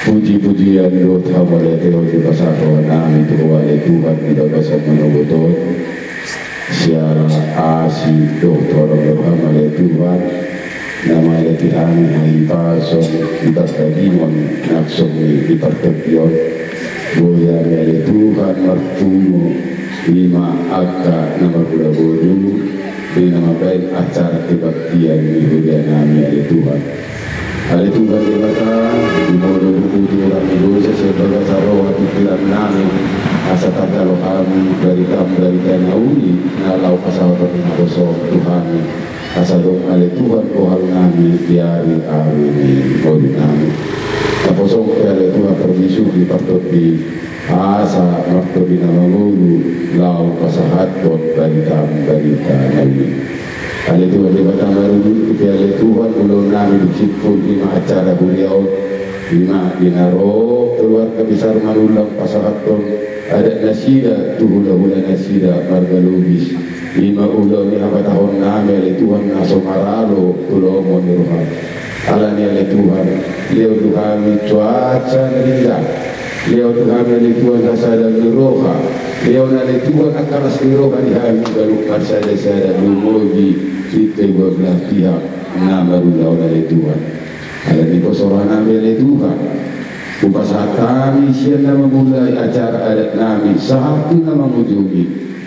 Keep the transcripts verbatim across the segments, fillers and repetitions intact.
Puji-pujian dohot hamauliateon dipasahat rohanami tu Ho ale Tuhan di bagasan manogot on. Siala asi dohot holong ni roham ale Tuhan, na mangalehon hami hahipason di pardagingon nang songon i di partondion. Boi hami ale Tuhan marpungu, i ma angka na marmula boru, di na mambahen acara kebaktian ni huria nami ale Tuhan. Ale Tuhan Debata, di molo tutu hami dosa sian bagasan roha pikiran nami, asa tarjalo hami baritam barita na uli, na laho pasahaton na poso tu hami, asa adong ale Tuhan bohal nami di ari-ari ni ngolu nami. Na poso pe ale Tuhan parbisuhi partondi, asa martondi na mangolu laho pasahathon baritam barita na uli. Ale Tuhan Debata marungut pe ale Tuhan ulaon nami di simpul i ma acara huria on, i ma di na ro keluarga besar Manullang pasahathon adat nasida tu hula-hula nasida marga Lubis. I ma ulaon ni habatahon nami ale Tuhan na so maralo tu lomo ni roham. Alani ale Tuhan, lehon tu hami cuaca na denggan. Lehon tu hami ale Tuhan hasadaan ni roha. Lehon ale Tuhan angka las ni roha di hami ganup marsada-sada lumobi di kedua belah pihak na marulaon ale Tuhan. Alani i pos roha nami ale Tuhan, hupasahat hami sian na mamulai acara adat nami sahat tu na mangujungi.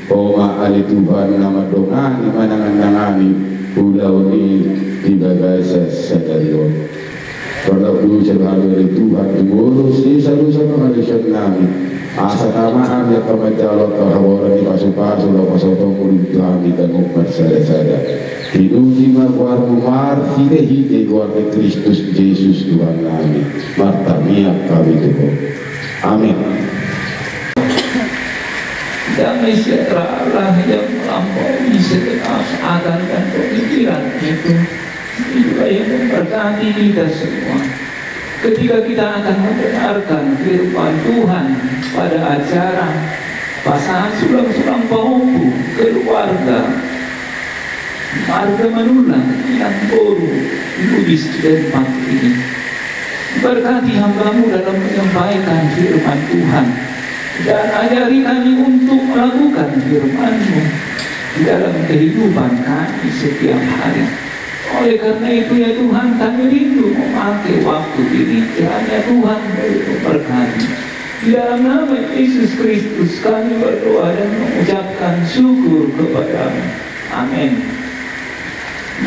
Ho ma ale Tuhan na mandongani manangan-nangani ulaon i di bagasan sadari on. Tardok dosa do hami ale Tuhan, tu molo sesa dosa pangalaosion nami, asa tama hami angka manjalo angka haboaran ni pasu-pasu laho pasahatonmu tu hami ganup marsada-sada. Pinuji ma goarmu marhite-hite goar ni Kristus Jesus Tuhan nami. Martangiang hami tu Ho. Amin. Damai sejahtera Allah yang melampaui segenap akal dan pemikiran itu, itulah yang memberkati kita semua. Ketika kita akan mendengarkan firman Tuhan pada acara pasahat sulang-sulang pahompu keluarga marga Manullang yang boru Lubis dan Pangkini. Berkati hambamu dalam menyampaikan firman Tuhan, dan ajari kami untuk melakukan firman-Mu di dalam kehidupan kami setiap hari. Oleh karena itu, ya Tuhan, kami rindu memakai waktu ini, kiranya Tuhan memberkati. Di dalam nama Yesus Kristus kami berdoa dan mengucapkan syukur kepada-Mu. Amin.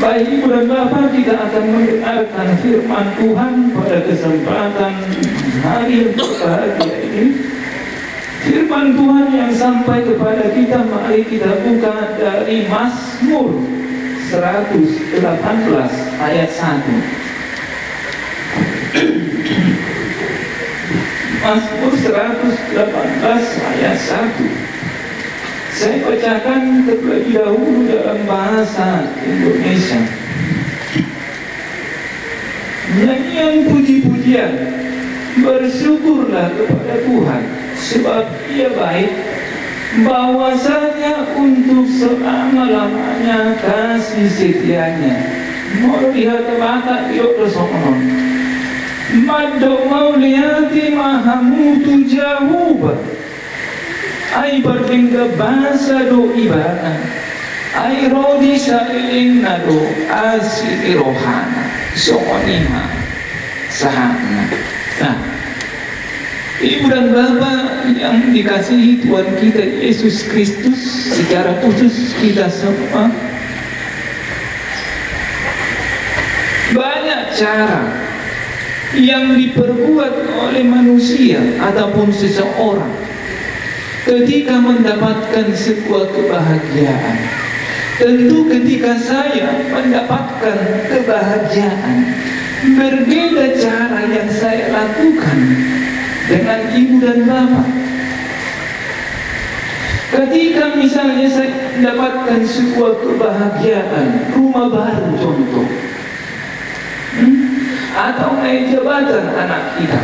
Baik, Ibu dan Bapak, kita akan mendengarkan firman Tuhan pada kesempatan hari yang berbahagia ini. Firman Tuhan yang sampai kepada kita, mari kita buka dari Mazmur seratus delapan belas ayat satu. Mazmur seratus delapan belas ayat satu. Saya bacakan terlebih dahulu dalam bahasa Indonesia. Nyanyian puji-pujian, bersyukurlah kepada Tuhan, sebab Ia baik, bahwasanya untuk selama-lamanya kasih setia-Nya. Molo di hata Batak didok do songon on. Mandok mauliate ma hamu tu Jahowa. Ai pardenggan basa do Ibana. Ai ro di salelengna do asi ni rohana. Songon i ma sahatna. Nah, Ibu dan Bapak yang dikasihi Tuhan kita Yesus Kristus, secara khusus kita semua, banyak cara yang diperbuat oleh manusia ataupun seseorang ketika mendapatkan sebuah kebahagiaan. Tentu ketika saya mendapatkan kebahagiaan, berbeda cara yang saya lakukan dengan ibu dan bapak. Ketika misalnya saya mendapatkan sebuah kebahagiaan, rumah baru contoh, hmm? Atau naik jabatan anak kita,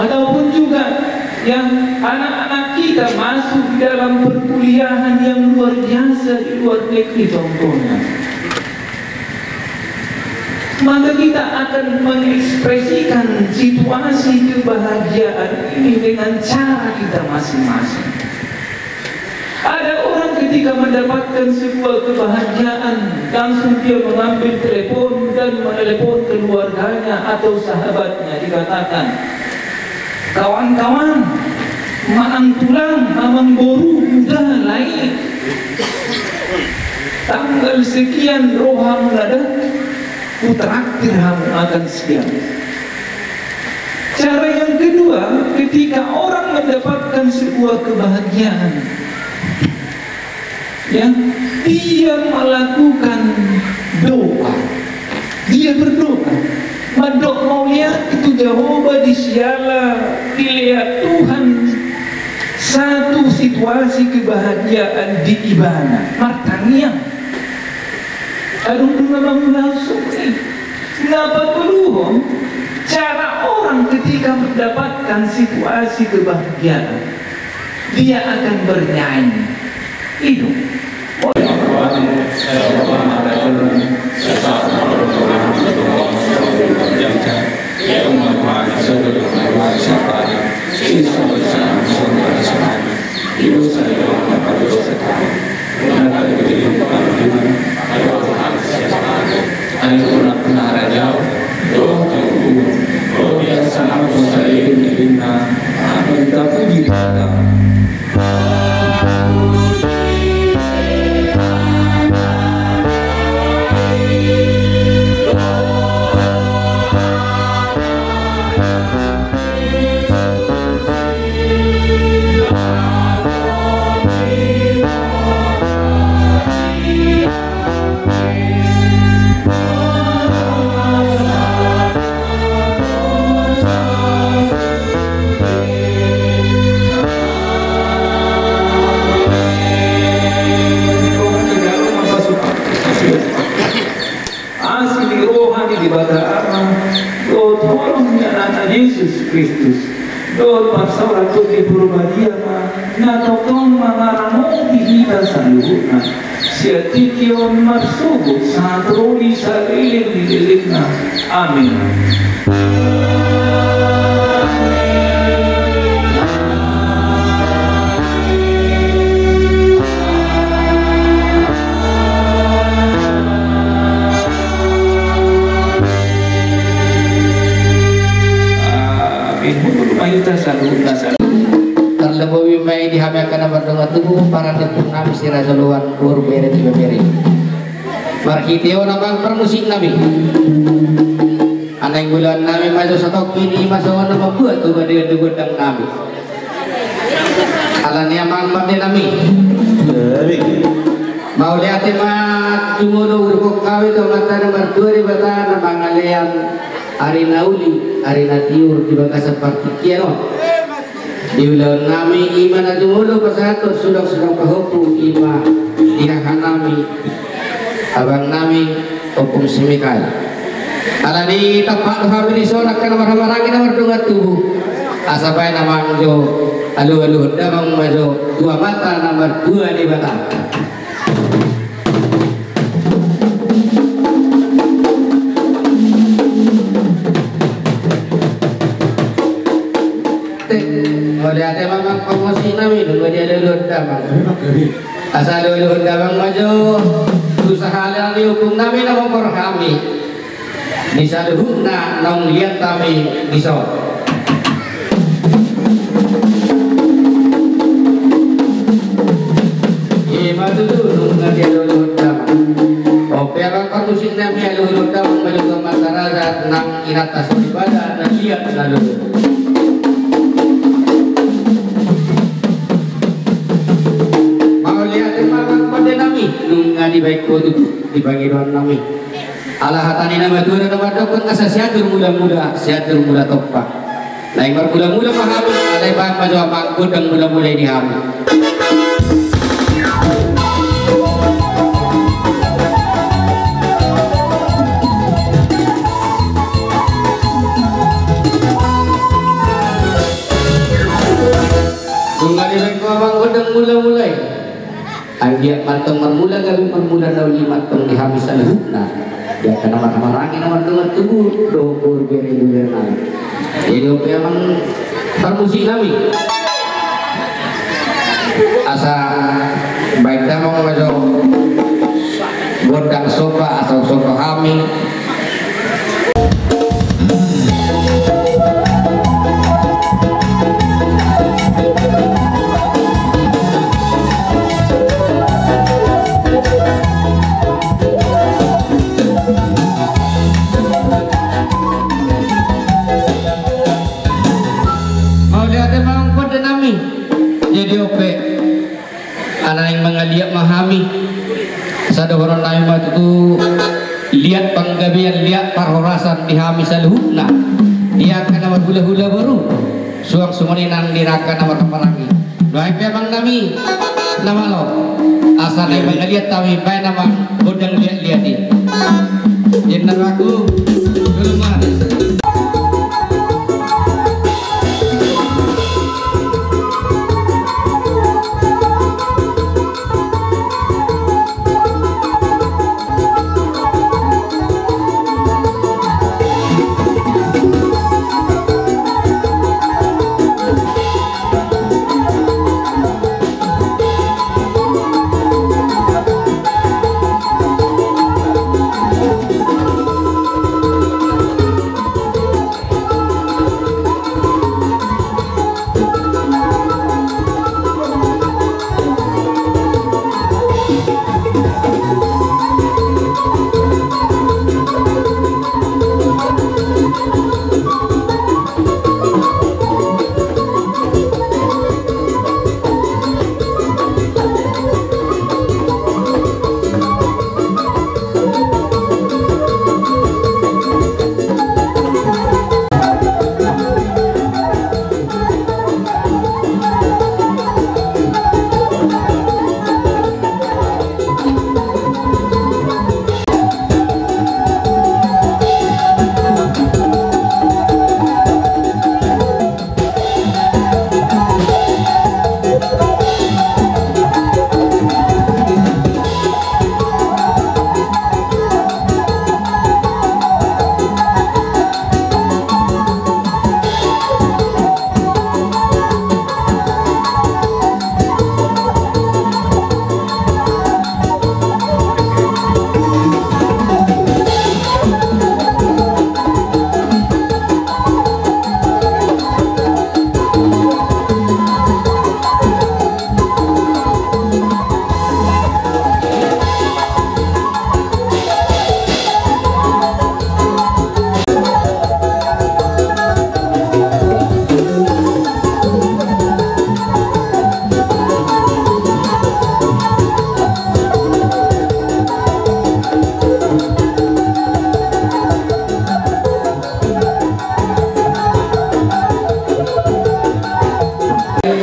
ataupun juga yang anak-anak kita masuk di dalam perkuliahan yang luar biasa di luar negeri contohnya. Maka kita akan mengekspresikan situasi kebahagiaan ini dengan cara kita masing-masing. Ada orang ketika mendapatkan sebuah kebahagiaan, langsung dia mengambil telepon dan menelepon keluarganya atau sahabatnya, dikatakan, "Kawan-kawan, manang tulang, amang boru, udah lain. Tanggal sekian roha mulada, ku traktir hamu akan siang." Cara yang kedua, ketika orang mendapatkan sebuah kebahagiaan, ya, dia melakukan doa. Dia berdoa. Mandok mauliate tu Jahowa di siala dilehon Tuhan satu situasi kebahagiaan di ibana. Martangiang. Adong do na mangulahon songon i. Na patoluhon, cara orang ketika mendapatkan situasi kebahagiaan, dia akan bernyanyi. I do. Asi ni roha ni Debata Ama, dohot holong ni Anakna Jesus Kristus, dohot parsaoran Tondi Porbadia ma, na tongtong mangaramoti hita saluhutna, sian tingki on marsogot sahat ro di saleleng ni lelengna. Amin. Amin. Hundul ma hita saluhutna. Tarlumobi ma i di hami angka na mardongan tubu, parande pur nami si Raja Loan, boru bere tu ibebere. Marhite on amang parmusik nami, naeng ulaon nami ma jo satongkin i ma songon na mambuat tu badean ni gondang nami. Alani amang pande nami, mauliate ma jumolo hudok hami tu Amanta na martua Debata na mangalean ari na uli, ari na tiur di bagasan partingkian on. Di ulaon nami i ma na jumolo pasahathon sudang-sudang pahompu, i ma di haha nami, abang nami, Ompung si Mikael. Alani tampak do hami dison angka na marhahamaranggi na mardongan tubu, asa baen amang jo alualuhon damang ma jo tu Amanta na martua Debata. Mauliate ma amang parmusik nami, nunga dialualuhon damang. Asa alualuhon damang ma jo tu sahala ni ompung nami na manggoar hami. Di saluhutna naung liat hami dison. I ma tutu nunga dialualuhon damang. On pe amang parmusik nami, alualuhon damang ma jo tu amanta raja nang inanta soripada na liat na lolo. Mauliate ma amang pande nami, nunga dibaen ho tutu di pangidoan nami. Ala hata ni na matua do na mandokhon, asa siatur mulamula, siatur mula tompa. Naeng marmulamula ma hami, alai baen ma jo amang gondang mulamula i di hami. Nunga dibaen ho amang gondang mulamula i. Anggiat ma antong marmula gabe marmula na uli ma antong di hami saluhutna. Di angka na marhahamaranggi na mardongan tubu dohot boru bere ni hulahula nami. Jadi on pe amang parmusik nami, asa baen damang ma jo gondang somba asa husomba hami. Mauliate ma amang pande nami. Jadi on pe, ala naeng mangaliat ma hami. Sai dohonon nami ma tutu, liat panggabean, liat parhorasan di hami saluhutna, di angka na marhulahula boru, suang songon i nang di angka na marhahamaranggi. Nuaeng pe amang nami na malo, asa naeng mangaliat hami, baen amang gondang liatliat i. Jadi nuaeng, jolo ma.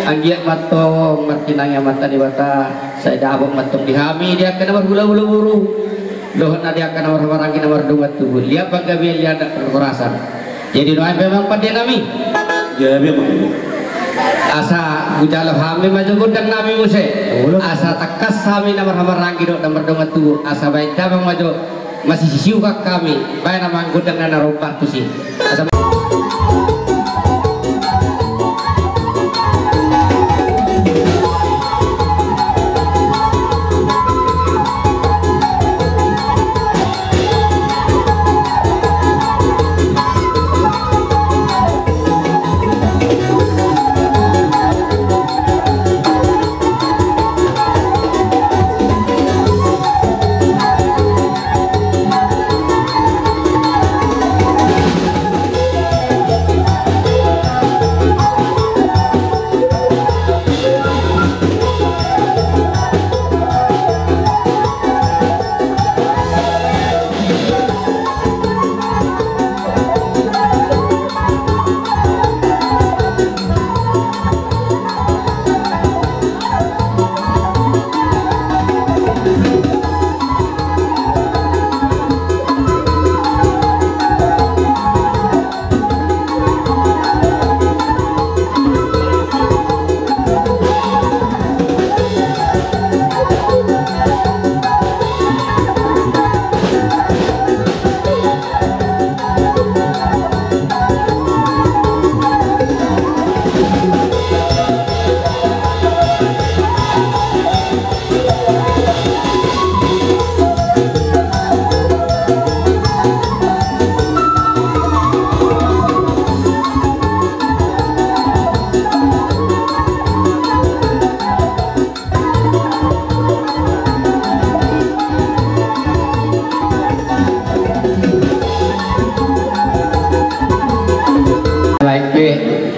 Anggiat ma antong martinangi Amanta Debata, sai dapot ma antong di hami di angka na marhulahula boru dohot na di angka na marhahamaranggi na mardongan tubu, liat panggabean, liat parhorasan. Jadi nuaeng pe amang pande nami. Jadi amang. Asa hujalo hami ma jo gondang nami muse. Olo. Asa tangkas hami na marhahamaranggi dohot na mardongan tubu, asa baen damang ma jo masisisiukan hami, baen amang gondang na narombang tusi. Asa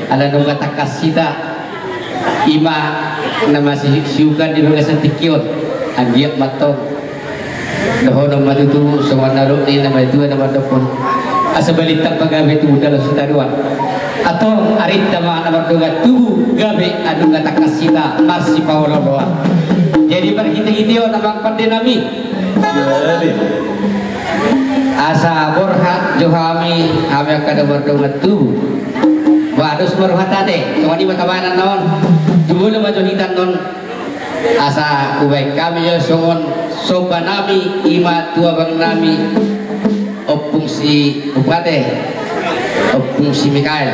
Ala nunga tangkas hita, ima na masisiukan di bagasan tingki on, anggiat ma antong dohonon ma tutu songon na dok ni na matua na mandokkon: Asa balintang ma gabe tubu dalan sitadoan. Antong arinta ma na mardongan tubu gabe, ala nunga tangkas hita marsipaolooloan. Jadi marhitehite on, amang pande nami, asa borhat jo hami, hami angka na mardongan tubu. Ba dos ma rohanta ate, songon i ma tabanan na on. Jumolo ma jo hita annon. Asa hubaen hami jo songon somba nami, ima tu abang nami, Ompung si Bupate, Ompung si Mikael.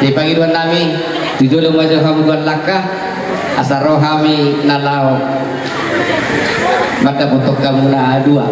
Di pangidoan nami, tu jolo ma jo hamu duan langka, asa ro hami na laho mandapothon hamu na dua.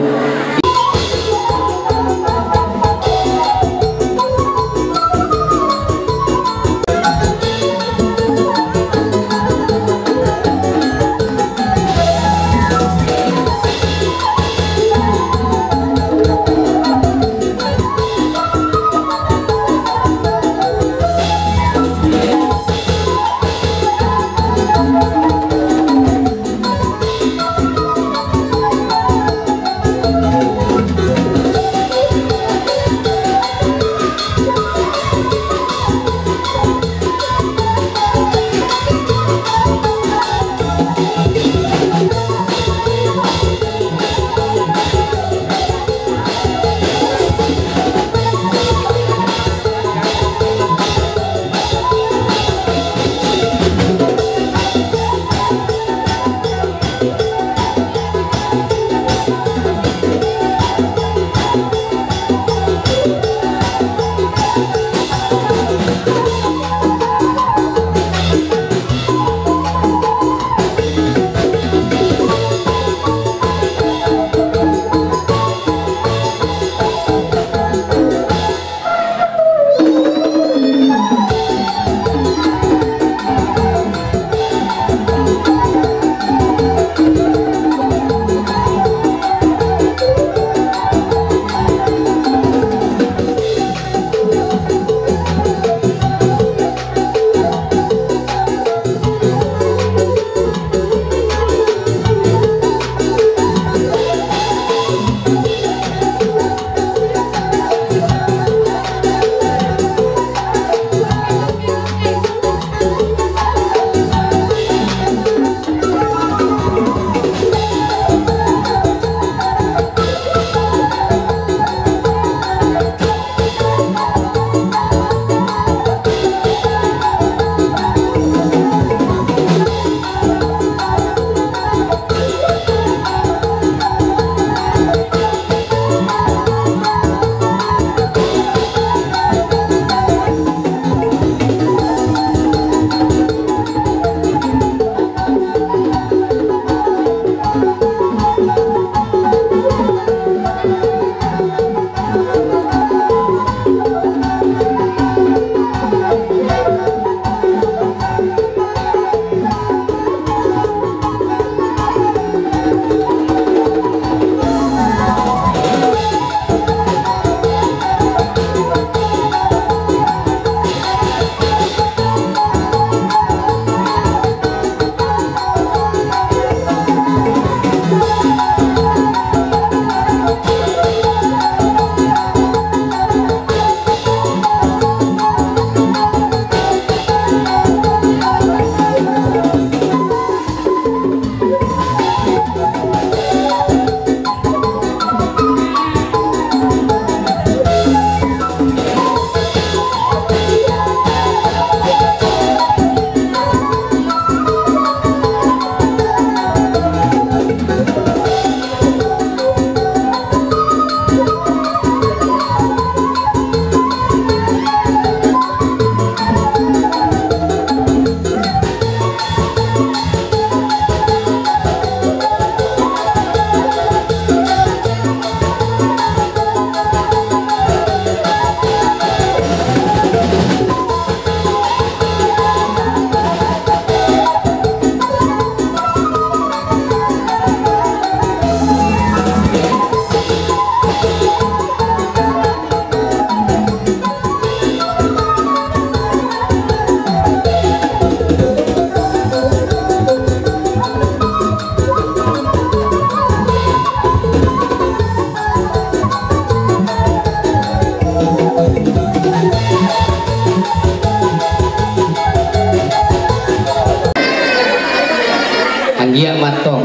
Anggiat ma antong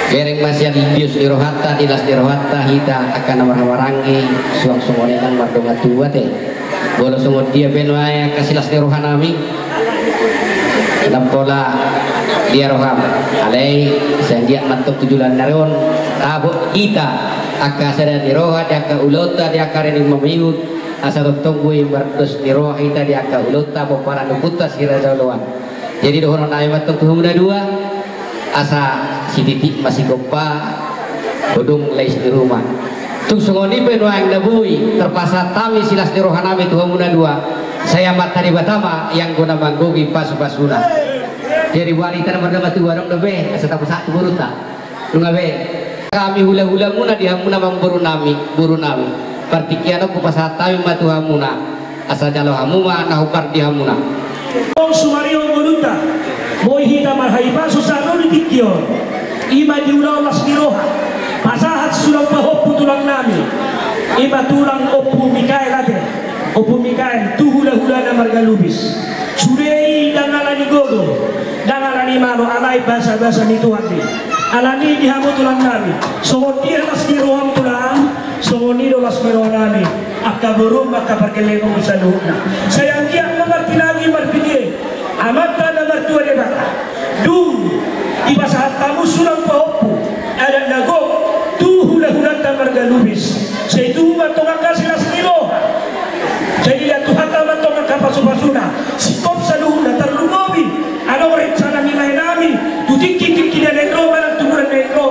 bereng ma sian bius ni rohanta, di las ni rohanta hita angka na marhahamaranggi, suang songon i nang mardongan tubu, ate. Molo songon dia pe nuaeng angka silas ni rohanami, ndang pola dia roham. Alai sai anggiat ma antong tu joloan ni ari on, tabo hita angka sada ni roha di angka ulaonta, di angka ari na mamihut, asa tongtong boi mardos ni roha hita di angka ulaonta, pomparan ni ompunta Si Raja Oloan. Jadi dohononnami ma antong tu hamu na dua, asa sititik ma sigompa, godang lais ni ruma. Tung songon i pe nuaeng na boi tarpasahat hami silas ni rohanami tu hamu na dua, sai Amanta Debata ma ianggo na manggohi pasupasuna. Jadi boha hita na mardongan tubu, adong dope asa tapasahat tu borunta? Nunga be. Hami hulahulamuna di hamu na amangborunami, borunami, partingkian on hupasahat hami ma tu hamuna, asa jalo hamu ma na hombar di hamuna. Tong sumarihon ngolunta, boi hita marhahipason sahat ro di tingki on. I ma di ulaon las ni roha, pasahat sulang pahompu tulangnami, i ma tulang Ompu Mikael, ate. Ompu Mikael, tu hulahulana marga Lubis. Sude i ndang alani gogo, ndang alani malo, alai basabasa ni Tuhan do i. Alani i di hamu tulangnami, songon dia las ni roham tulang, songon i do las ni rohanami angka borum, angka pargellengonmu saluhutna. Sai anggiat ma martinangi marbege Amanta na martua Debata, dung dipasahat hamu sulang pahompu, adat na gok, tu hulahulanta marga Lubis. Sai tubu ma antong angka silas ni roha. Sai dilehon Tuhanta ma antong angka pasupasuna, singkop saluhutna, tarlumobi adong rencana ni laenami tu tingkitingki na naeng ro manang tu bulan naeng ro,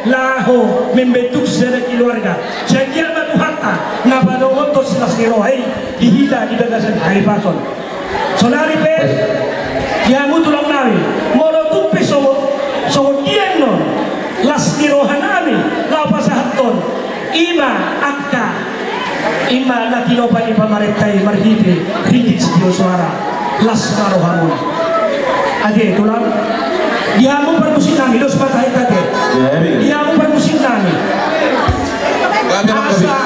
laho membentuk sada keluarga. Sai anggiat ma Tuhanta na padohonon silas ni roha i di hita di bagasan hahipason. Saonari pe di hamu tulangnami, molo tung pe songon, songon dia annon las ni rohanami laho pasahathon, i ma angka, i ma na tinopa ni pamarenta i marhite ringgit sitio soara, las ma rohamuna. Ate tulang, di hamu parmusiknami, dos ma tahe, ate. Di hamu parmusiknami, asa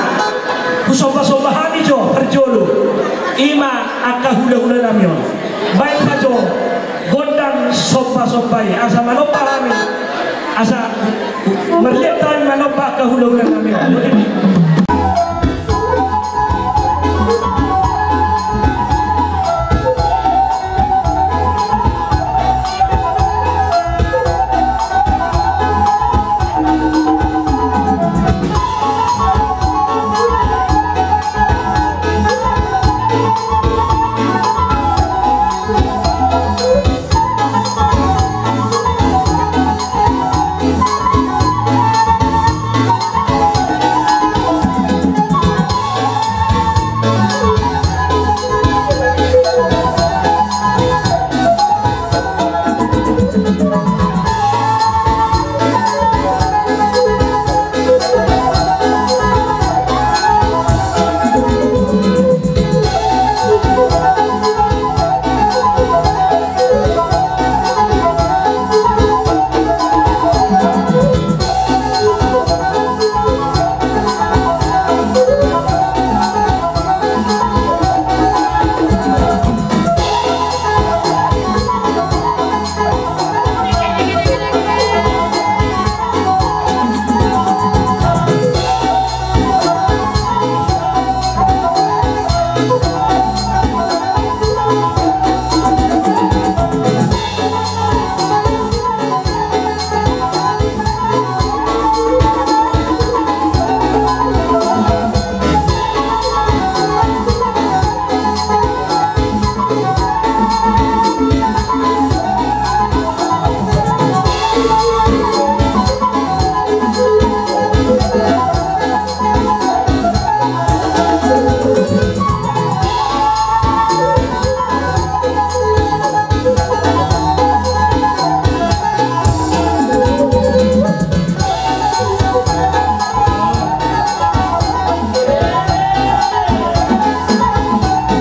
husombasomba hami jo parjolo, i ma angka hulahulanami on. Baen ma jo gondang sombasomba i asa manomba hami, asa marliat hami manomba angka hulahulanami on.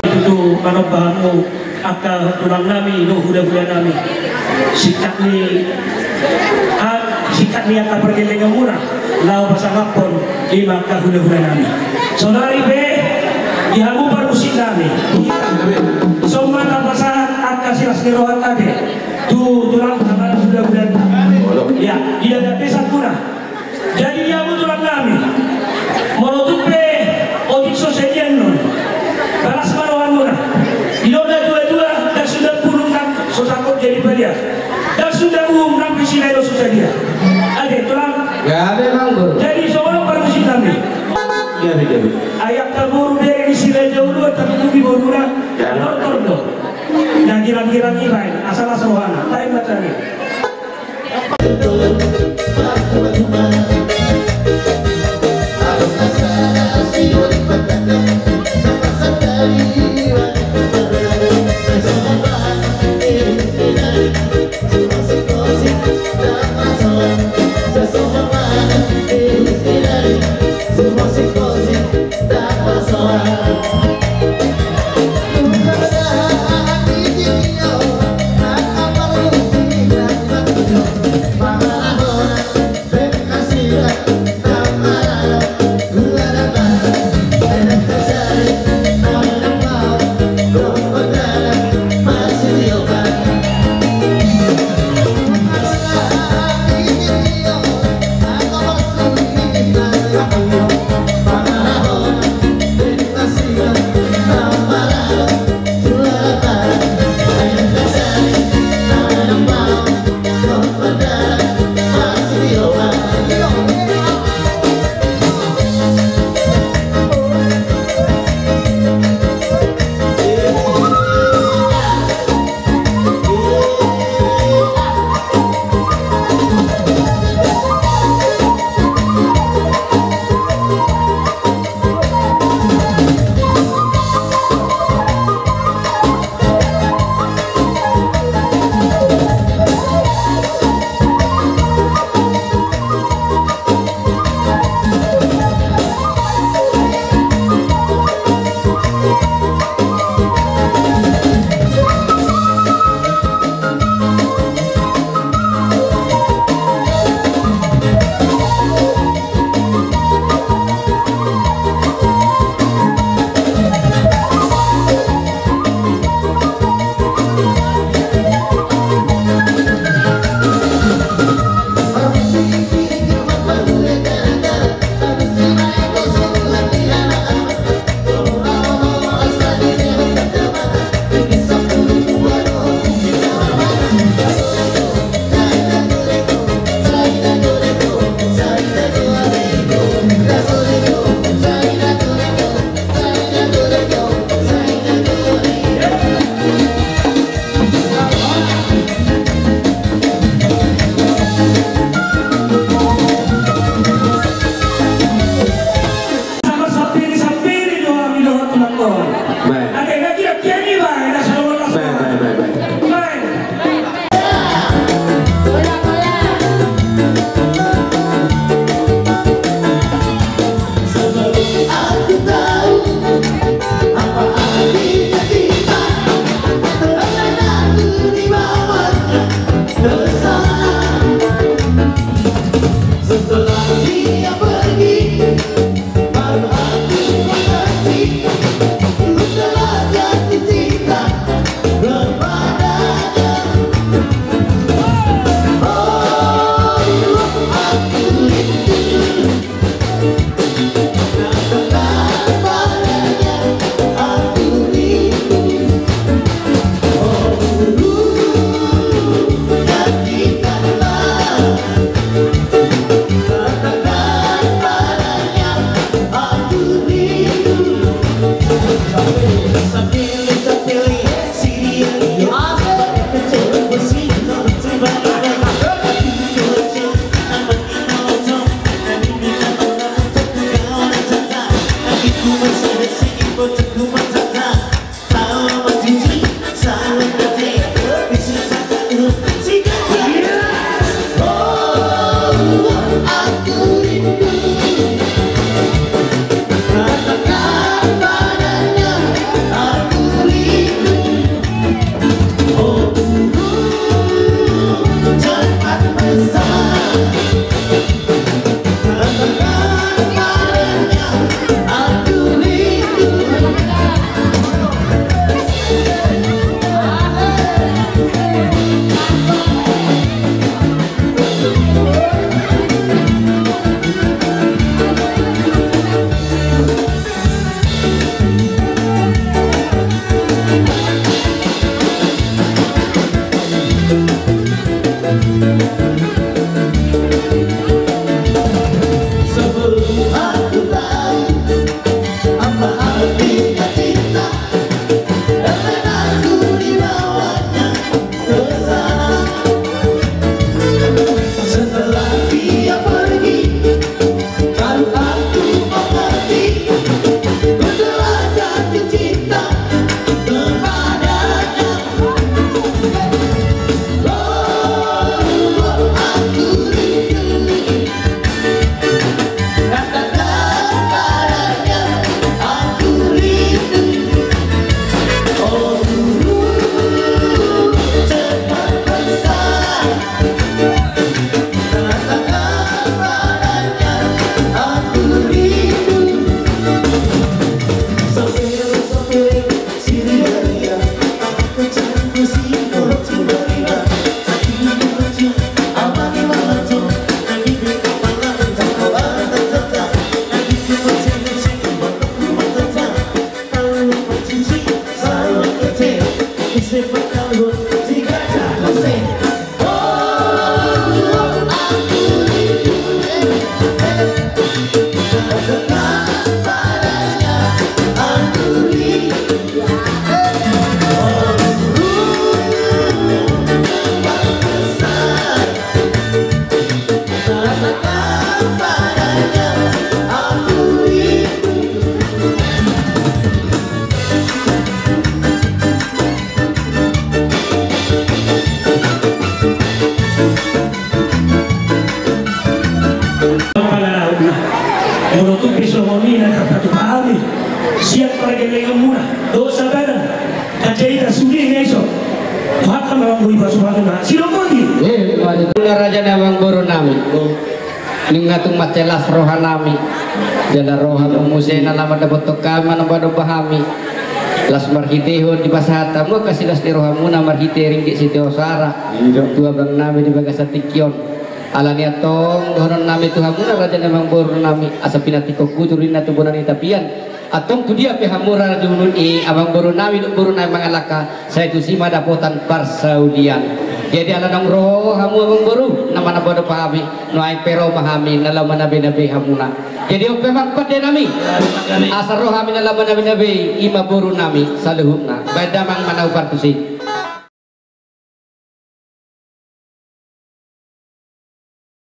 Tutu manomba hamu angka tulang nami dohot hula-hula nami. Singkat ni, a, singkat ni angka pargellengon muna laho pasangaphon i ma angka hula-hula nami. Saudari pe, Sombong na pasahat angka silas ni roha ate tu tulang na marhula-hula. Ia, ia da pesan guna. Jadi dia betulan nami. Molo tung pe otik so sadia annon, balas ma rohamuna. Di na tua-tua, ndang suda burung nang so sangkot jadi padia. Ndang suda uhum nang pe silahi do so sadia. Ate tulang. Jadi songon on parmusik nami. Ayat taboru bere ni si Raja Uluan, tapi kupi boruna. Tortor do. Na girang-girang i baen, asa las rohana. Taen ma cari. Setelah dia pergi, baru aku mengerti, ku telah jatuh cinta kepadanya. Oh, aku rindu. Katakan padanya, aku rindu. Oh guru, cepat pesan. Katakan padanya, aku rindu. Sampai, sampai. Molo tung pe songon i na tarpatupa hami sian pargellenganmuna dohot sagadan, anjaita sude na iso. Hata ma manggo iba suhatu na sidok boti. Muna raja ni amangboru nami. Nunga tung mansai las roha nami. Jala roha muse na laho mandapothon hami, mandomba-domba hami. Las marhitehon dipasahat hamu angka silas ni rohamuna marhite ringgit sitio soara tu abang nami di bagasan tingki on. Alani antong dohonon nami tu hamuna raja ni amangboru nami, asa pinantikhon hujur ninna tu bona ni tapian. Antong tu dia pe hamu raja ni amangboru nami dohot boru nami mangalangka, sai tusi ma dapotan parsaulian. Jadi ala naung ro hamu amangboru na mandomba-domba hami, nuaeng pe ro ma hami na laho manabe-nabe hamuna. Jadi on pe amang pande nami, asa ro hami na laho manabe-nabe i ma boru nami saluhutna. Baen damang ma na hupartusi.